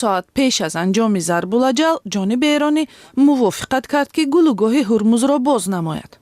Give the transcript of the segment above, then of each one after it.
Соат пеш аз анҷоми зарбулаҷал ҷониби эронӣ мувофиқат кард, ки гулӯгоҳи Ҳурмузро боз намояд.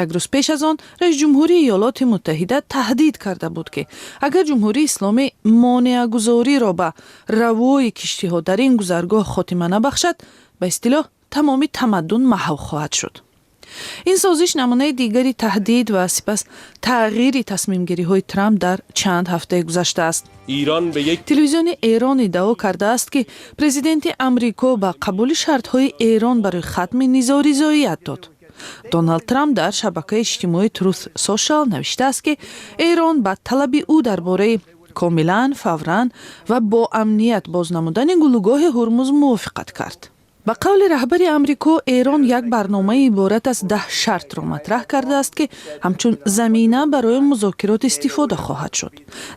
Як рӯз пеш аз он раисҷумҳури Иёлоти Муттаҳида таҳдид карда буд, ки агар Ҷумҳурии Исломӣ монеагузориро ба равои киштиҳо дар ин гузаргоҳ хотима набахшад, ба истилоҳ тамоми тамаддун маҳв хоҳад шуд. Ин созиш намунаи дигари таҳдид ва сипас тағйири тасмимгириҳои Трамп дар чанд ҳафтаи гузашта аст. Телевизиони Эрон иддао кардааст, ки президенти Амрико ба қабули шартҳои Эрон барои хатми низоъ ризоият дод. Доналд Трамп дар шабакаи иҷтимоии Truth Social навиштааст, ки Эрон ба талаби ӯ дар бораи комилан, фавран ва бо амният боз намудани гулӯгоҳи Ҳурмуз мувофиқат кард. Ба қавли раҳбари Амрико, Эрон як барномаи иборат аз 10 шартро матраҳ кардааст, ки ҳамчун замина барои музокирот истифода хоҳад шуд.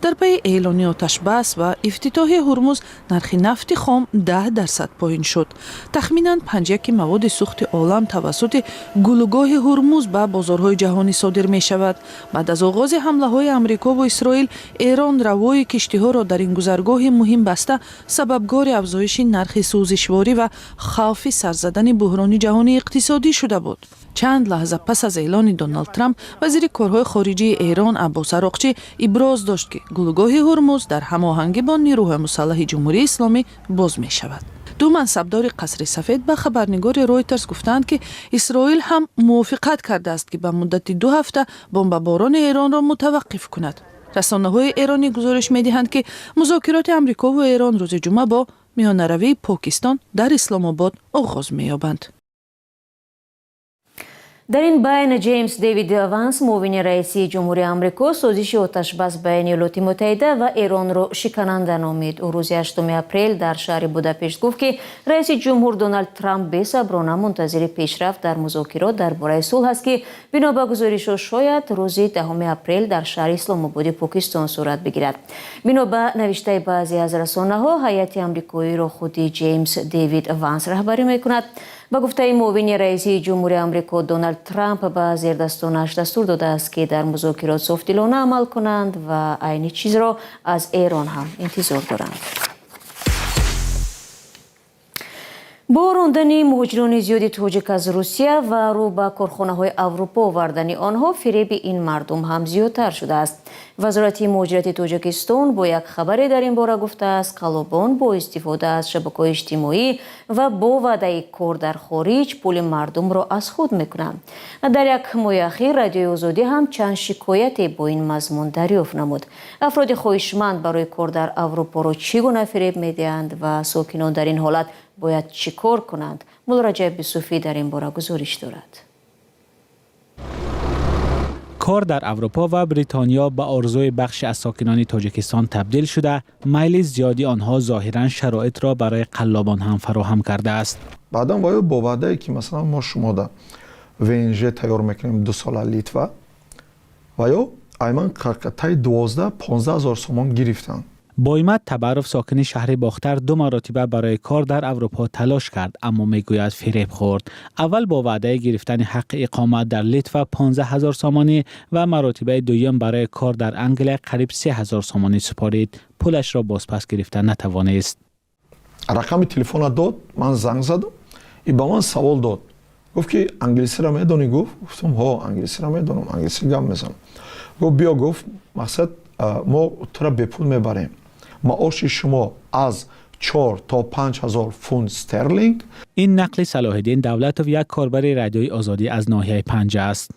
Дар пайи эълони оташбас ва ифтитоҳи Ҳурмуз нархи нафти хом 10% поин шуд. Тахминан панҷяки маводи сӯхти олам тавассути гулӯгоҳи Ҳурмуз ба бозорҳои ҷаҳонӣ содир мешавад. Баъд аз оғози ҳамлаҳои Амрикову Исроил Эрон равои киштиҳоро дар ин гузаргоҳи муҳим баста, сабабгори афзоиши нархи сӯзишворӣ ва хавфи сар задани буҳрони ҷаҳонии иқтисодӣ шуда буд. Чанд лаҳза пас аз эълони Доналд Трамп вазири корҳои хориҷии Эрон Аббос Ароқчӣ иброз дошт, ки гулӯгоҳи Ҳурмуз дар ҳамоҳангӣ бо нирӯҳои мусаллаҳи Ҷумҳурии Исломӣ боз мешавад. Ду мансабдори Қасри Сафед ба хабарнигори Ройтерс гуфтаанд, ки Исроил ҳам мувофиқат кардааст, ки ба муддати 2 ҳафта бомбаборони Эронро мутаваққиф кунад. Расонаҳои эронӣ гузориш медиҳанд, ки музокироти Амрикову Эрон рӯзи ҷумъа бо миёнаравии Покистон дар Исломобод оғоз меёбанд. Дар ин байн Ҷеймс Дэвид Ванс, муовини раиси ҷумҳури Амрико, созиши оташбас байни Иёлоти Муттаҳида ва Эронро шикананда номид. Ӯ рӯзи 8 апрел дар шаҳри Будапешт гуфт, ки раиси ҷумҳур Доналд Трамп бесаброна мунтазири пешрафт дар музокирот дар бораи сулҳ аст, ки бино ба гузоришҳо шояд рӯзи 10 апрел дар шаҳри Исломободи Покистон сурат бигирад. Бино ба навиштаи баъзе аз расонаҳо, ҳайати амрикоиро худи Ҷеймс Дэвид Ванс раҳбарӣ мекунад. Ба гуфтаи муовини раиси ҷумҳури Амрико, Доналд Трамп ба зердастонаш дастур додааст, ки дар музокирот софдилона амал кунанд ва айни чизро аз Эрон ҳам интизор доранд. Бо рондани муҳоҷирони зиёди тоҷик аз Русия ва рӯ ба корхонаҳои Аврупо овардани онҳо, фиреби ин мардум ҳам зиёдтар шудааст. Вазорати муҳоҷирати Тоҷикистон бо як хабаре дар ин бора гуфтааст, қаллобон бо истифода аз шабакаҳои иҷтимоӣ ва бо ваъдаи кор дар хориҷ пули мардумро аз худ мекунанд. Дар як моҳи ахир Радиои Озодӣ ҳам чанд шикояте бо ин мазмун дарёфт намуд. Афроди хоҳишманд барои кор дар Аврупоро чӣ гуна фиреб медиҳанд ва сокинон дар ин ҳолат бояд чӣ кор кунанд? Муллораҷаб Юсуфӣ дар ин бора гузориш дорад. Кор дар Аврупо ва Бритониё ба орзуи бахше аз сокинони Тоҷикистон табдил шуда, майли зиёди онҳо зоҳиран шароитро барои қаллобон ҳам фароҳам кардааст. Баъдан бояд бо ваъдае, ки масалан мо шумода ВНЖ тайёр мекунем, 2 сола Литва, ва ё айман таи 12-15 ҳазор сомон гирифтанд. Боймат Табаров, сокини шаҳри Бохтар, ду маротиба барои кор дар Аврупо талош кард, аммо мегӯяд, фиреб хӯрд. Аввал бо ваъдаи гирифтани ҳаққи иқомат дар Литва 15 ҳазор сомонӣ ва маротибаи дуюм барои кор дар Англия қариб 3 ҳазор сомонӣ супорид. Пулашро бозпас гирифта натавонист. Рақами телефона дод, ман занг задам и ба ман савол дод, гуфт, ки англисиро медонӣ? Гуфт, гуфтам: ҳо, англисиро медонам, англисӣ гап мезанам. Гуфт: биё, гуфт, мақсад, мо тура бепул мебарем, маоши шумо аз 4 то 5 ҳазор фунт стерлинг. Ин нақли Салоҳиддин Давлатов, як корбари Радиои Озодӣ аз ноҳияи Панҷ аст.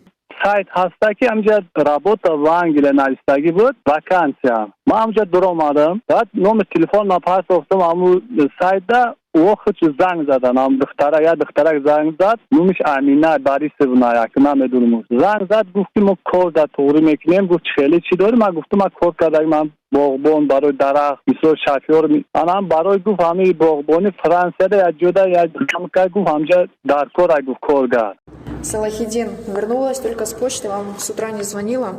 Сайт ҳаста, ки ҳамҷа «работа в Англия» навистагӣ буд, вакансия. Ман ҳамҷа дуромадам, баъд номи телефон ма пасохтам ҳаму сайтда. О, хуч занг задан ам духтара, як духтарак занг зад, номиш Амина Борисовна, як намедонам. Занг зад, гуфт, ки мо кор дар туғрӣ мекунем. Гуфт: хеле чӣ дорӣ? Ман гуфтам: ман кор карда, ман боғбон, барои дарахт, мисол, шофёр анам. Барои, гуфт, ҳамаи боғбони Франсияда як ҷода як гуфт, ҳамҷа дар кора, гуфт, коргар. Салахидин, вернулась только с почты, вам с утра не звонила.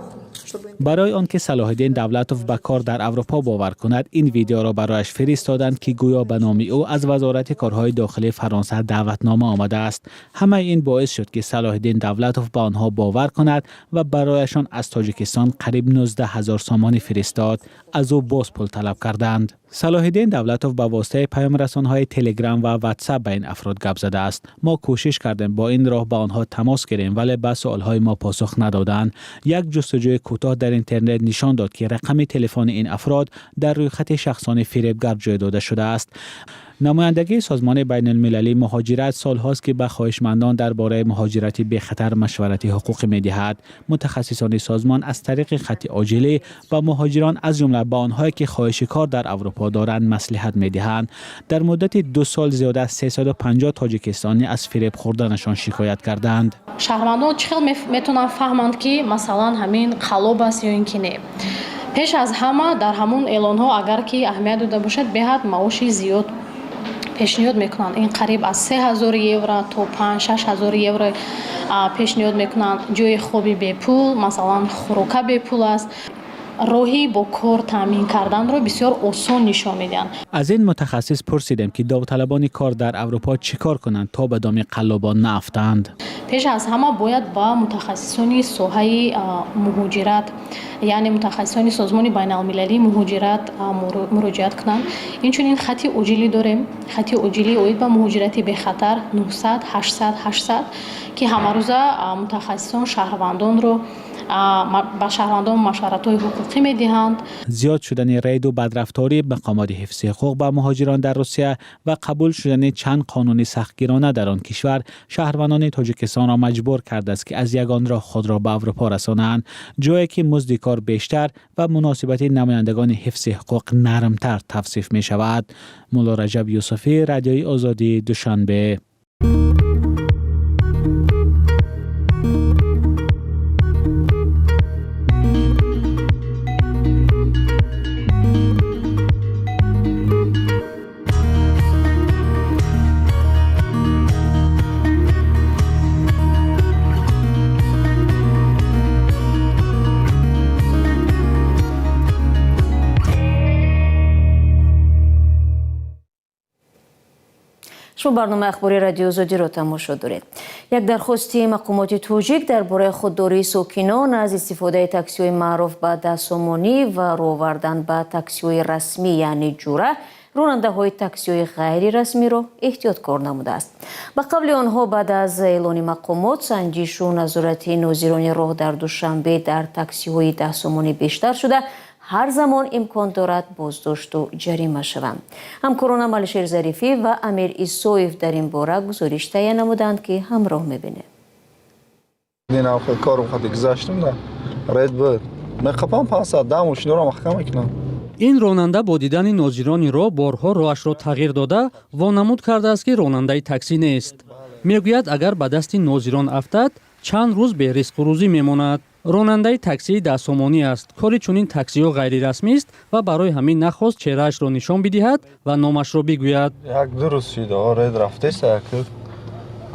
Барои он ки Салоҳиддин Давлатов ба кор дар Аврупо бовар кунад, ин видеоро барояш фиристоданд, ки гӯё ба номи ӯ аз Вазорати корҳои дохилии Фаронса даъватнома омадааст. Ҳамаи ин боис шуд, ки Салоҳиддин Давлатов ба онҳо бовар кунад ва барояшон аз Тоҷикистон қариб 19 ҳазор сомонӣ фиристод. Аз ӯ боз пул талаб карданд. Салоҳиддин Давлатов ба воситаи паёмрасонҳои Телеграм ва Ватсап ба ин афрод гап задааст. Мо кӯшиш кардем бо ин роҳ ба онҳо тамос гирем, вале ба суолҳои мо посух надоданд. Як ҷустуҷӯи кӯтоҳ дар интернет нишон дод, ки рақами телефони ин афрод дар рӯйхати шахсони фиребгар ҷой дода шудааст. Намояндагии Созмони байналмилалии муҳоҷират солҳост, ки ба хоҳишмандон дар бораи муҳоҷирати бехатар машварати ҳуқуқӣ медиҳад. Мутахассисони созмон аз тариқи хати оҷилӣ ба муҳоҷирон, аз ҷумла ба онҳое, ки хоҳиши кор дар Аврупо доранд, маслиҳат медиҳанд. Дар муддати 2 сол зиёда аз 350 тоҷикистонӣ аз фиреб хӯрданашон шикоят карданд. Шаҳрвандон чӣ хел метавонанд фаҳманд, ки масалан ҳамин қаллоб аст ё ин ки не? Пеш аз ҳама дар ҳамон эълонҳо, агар ки аҳамият дода бошад, беҳад маоши зиёд пешниҳод мекунанд. Ин қариб аз 3000 евро то 5-6 ҳазор евро пешниҳод мекунанд. Ҷои хоби бепул, масалан хӯрока бепул аст. Роҳи бо кор таъмин карданро бисёр осон нишон медиҳанд. Аз ин мутахассис пурсидем, ки довталабони кор дар Аврупо чӣ кор кунанд, то ба доми қаллобон наафтанд. Пеш аз ҳама бояд ба мутахассисони соҳаи муҳоҷират, яъне мутахассисони Созмони байналмилалии муҳоҷират муроҷиат кунанд. Инчунин хати оҷилӣ дорем, хати оҷилӣ оид ба муҳоҷирати бехатар 900 800 800, ки ҳамарӯза мутахассисон шаҳрвандонро ба шаҳрвандон машваратҳои ҳуқуқӣ медиҳанд. Зиёд шудани рейду бадрафторӣ мақомоти ҳифзи ҳуқуқ ба муҳоҷирон дар Русия ва қабул шудани чанд қонуни сахтгирона дар он кишвар шаҳрвандони Тоҷикистонро маҷбур кардааст, ки аз ягон роҳ худро ба Аврупо расонанд, ҷое ки музди кор бештар ва муносибати намояндагони ҳифзи ҳуқуқ нармтар тавсиф мешавад. Мулло Раҷаб Юсуфӣ, Радиои Озодӣ, Душанбе. Шумо барномаи ахбори Радиои Озодиро тамошо доред. Як дархости мақомоти тоҷик дар бораи худдории сокинон аз истифодаи таксиҳои маъруф ба даҳсомонӣ ва рӯ овардан ба таксиҳои расмӣ, яъне ҷура, ронандаҳои таксиҳои ғайрирасмиро эҳтиёткор намудааст. Ба қавли онҳо, баъд аз эълони мақомот, санҷишу назорати нозирони роҳ дар Душанбе дар таксиҳои даҳсомонӣ бештар шуда, ҳар замон имкон дорад боздошту ҷарима шаванд. Ҳамкоронам Алишер Зарифӣ ва Амир Исоев дар ин бора гузориш таҳия намуданд, ки ҳамроҳ мебинем. Корум хати гузаштам да ред буд. Меқапам 510 мошинро маҳкам мекунам. Ин ронанда бо дидани нозирони роҳ борҳо роҳашро тағйир дода, вонамуд кардааст, ки ронандаи таксӣ нест. Мегӯяд, агар ба дасти нозирон афтад, чанд рӯз беризқу рӯзӣ мемонад. Ронандаи таксии даҳсомонӣ аст. Кори чунин таксиҳо ғайрирасмист ва барои ҳамин нахост чеҳраашро нишон бидиҳад ва номашро бигӯяд. Як ду рӯз шид, ред рафтеста,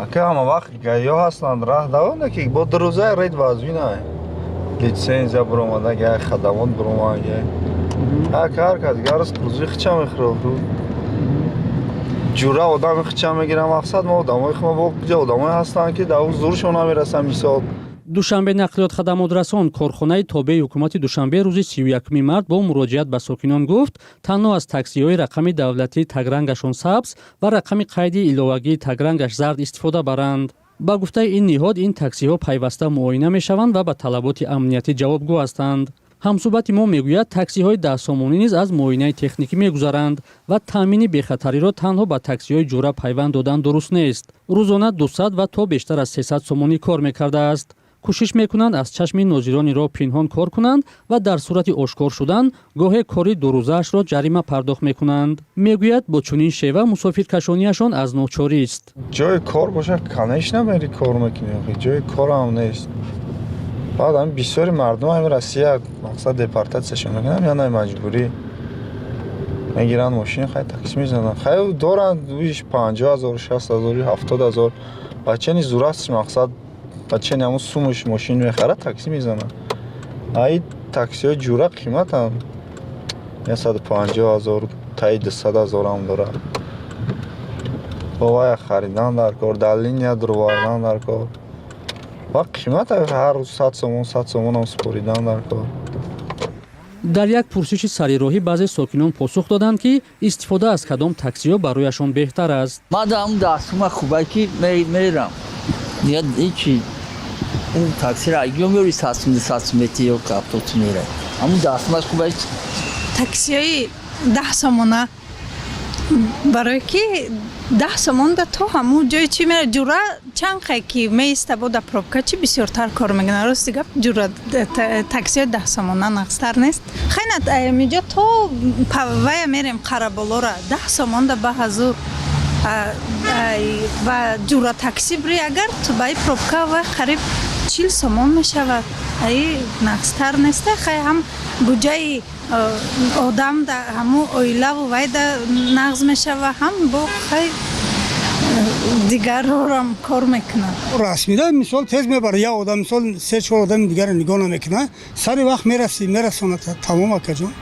ака ҳама вақт гаё ҳастанд, раҳ давонда, ки бо ду рӯза ред вазвина. Литсензия буромада, гай хадамот буромада, гай. Ака ҳар кас гарз рӯзи хича мехӯрад. Ҷура одами хича мегирам, мақсад мо одамои хума бо ҷа одамое ҳастанд, ки дар зуршон намерасанд мисол. Душанбе нақлиёт хадамотрасон, корхонаи тобеи ҳукумати Душанбе, рӯзи 31 март бо муроҷиат ба сокинон гуфт, танҳо аз таксиҳои рақами давлатии тагрангашон сабз ва рақами қайди иловагии тагрангаш зард истифода баранд. Ба гуфтаи ин ниҳод, ин таксиҳо пайваста муоина мешаванд ва ба талаботи амниятӣ ҷавобгӯ ҳастанд. Ҳамсӯҳбати мо мегӯяд, таксиҳои даҳсомонӣ низ аз муоинаи техникӣ мегузаранд ва таъмини бехатариро танҳо ба таксиҳои ҷура пайванд додан дуруст нест. Рӯзона 200 ва то бештар аз 300 сомонӣ кор мекардааст. Кӯшиш мекунанд аз чашми нозирони роҳ пинҳон кор кунанд ва дар сурати ошкор шудан гоҳе кори дурӯзаашро ҷарима пардохт мекунанд. Мегӯяд, бо чунин шева мусофиркашониашон аз ночорист. Ҷои кор бошад, конечно, мери кор мекунӣ, ҷои корам нест. Баъд ҳам бисёри мардум ҳами Россия мақсад депортатсияшон мекунанд, я маҷбурӣ мегиранд мошин, хай такси мезананд. Хай доранд 50 ҳазор, 60 ҳазор, 70 ҳазор. Бачани зураст мақсад бачани ҳамун сумуш мошин мехарад, такси мезанад. Ай таксиҳои ҷура қиматанд, 150 000 таи 200 000 ҳам дорад. Бо вая харидан дар кор, дар линия дуровардан дар кор ва қимат ҳар рӯз 100 сомон, 100 сомонам супоридан дар кор. Дар як пурсиши сарироҳӣ баъзе сокинон посух доданд, ки истифода аз кадом таксиҳо барояшон беҳтар аст. Ман ҳам дастума хубай, ки мерам, ҳичи таксиро ё меёри 100 сум, 200 сум мети ё 70 сум мера, ҳамун дастумаш хубай. Таксиҳои 10 сомона, барое ки 10 сомонда то ҳамун ҷои чӣ мера. Ҷура чанд қай ки меиста, бо да пробка чӣ бисёртар кор мекунад. Рости гап, ҷура таксиҳои 10 сомона нағзтар нест. Хайна инҷо то вая мерем, Қараболора, 10 сомонда ба ҳазур. Ва ҷура такси бири, агар ту баи пробка вай қариб 40 сомон мешавад. Аи нағзтар неста. Хай, ҳам буҷаи одам да, ҳамун оилаву вайда нағз мешава, ҳам бо хай дигаррорам кор мекунад. Расмида мисол тез мебарад, як одам, мисол се чор одами дигарро нигоҳ намекунад, сари вақт мерасӣ, мерасонад, тамом, акаҷон.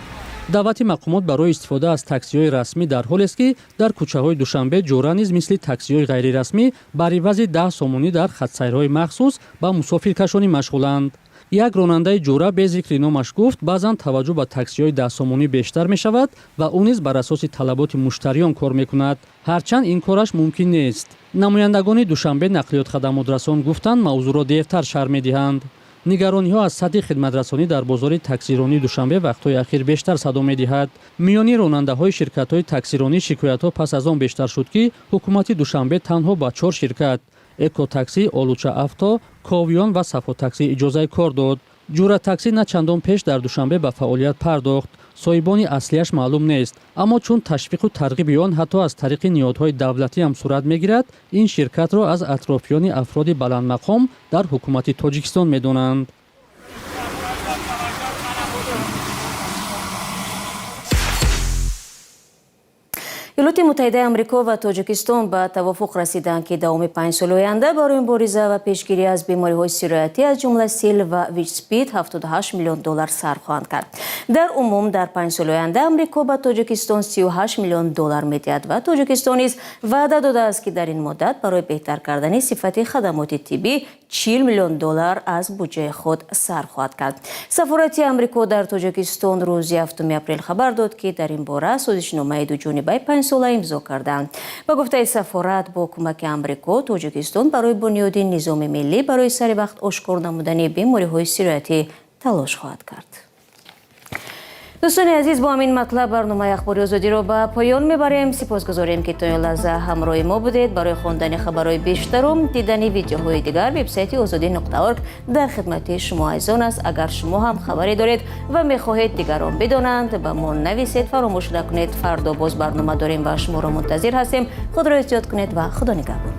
Даъвати мақомот барои истифода аз таксиҳои расмӣ дар ҳолест, ки дар кӯчаҳои Душанбе ҷура низ мисли таксиҳои ғайрирасмӣ бар ивази 10 сомонӣ дар хатсайрҳои махсус ба мусофиркашонӣ машғуланд. Як ронандаи ҷура бе зикри номаш гуфт, баъзан таваҷҷӯҳ ба таксиҳои 10 сомонӣ бештар мешавад ва ӯ низ бар асоси талаботи муштариён кор мекунад, ҳарчанд ин кораш мумкин нест. Намояндагони Душанбе нақлиёт хадамотрасон гуфтанд, мавзӯъро дертар шарҳ медиҳанд. Нигарониҳо аз сатҳи хидматрасонӣ дар бозори таксиронии Душанбе вақтҳои ахир бештар садо медиҳад. Миёни ронандаҳои ширкатҳои таксиронӣ шикоятҳо пас аз он бештар шуд, ки ҳукумати Душанбе танҳо ба чор ширкат: Экотаксӣ, Олуча Авто, Ковиён ва Сафотаксӣ иҷозаи кор дод. Ҷура таксӣ на чандон пеш дар Душанбе ба фаъолият пардохт. Соҳибони аслияш маълум нест, аммо чун ташвиқу тарғиби он ҳатто аз тариқи ниҳодҳои давлатӣ ҳам сурат мегирад, ин ширкатро аз атрофиёни афроди баландмақом дар ҳукумати Тоҷикистон медонанд. Иёлоти Муттаҳидаи Амрико ва Тоҷикистон ба тавофуқ расиданд, ки давоми 5 соли оянда барои мубориза ва пешгирӣ аз бемориҳои сироятӣ, аз ҷумла сил ва ВИЧ-СПИД, 78 миллион доллар сарф хоҳанд кард. Дар умум дар 5 соли оянда Амрико ба Тоҷикистон 38 миллион доллар медиҳад ва Тоҷикистон низ ваъда додааст, ки дар ин муддат барои беҳтар кардани сифати хадамоти тиббӣ 40 миллион доллар аз буҷаи худ сарф хоҳад кард. Сафорати Амрико дар Тоҷикистон рӯзи 7 апрел хабар дод, ки дар ин бора созишномаи дуҷонибаи 5-сола имзо карданд. Ба гуфтаи сафорат, бо кӯмаки Амрико Тоҷикистон барои бунёди низоми миллӣ барои сари вақт ошкор намудани бемориҳои сироятӣ талош хоҳад кард. Дӯстони азиз, бо ҳамин матлаб барномаи Ахбори Озодиро ба поён мебарем. Сипосгузорем, ки то ин лаҳза ҳамроҳи мо будед. Барои хондани хабарҳои бештару дидани видеоҳои дигар вебсайти озодӣ.орг дар хидмати шумо азизон аст. Агар шумо ҳам хабаре доред ва мехоҳед дигарон бидонанд, ба мо нависед. Фаромӯш накунед, фардо боз барнома дорем ва шуморо мунтазир ҳастем. Худро эҳтиёт кунед ва Худо нигаҳбон.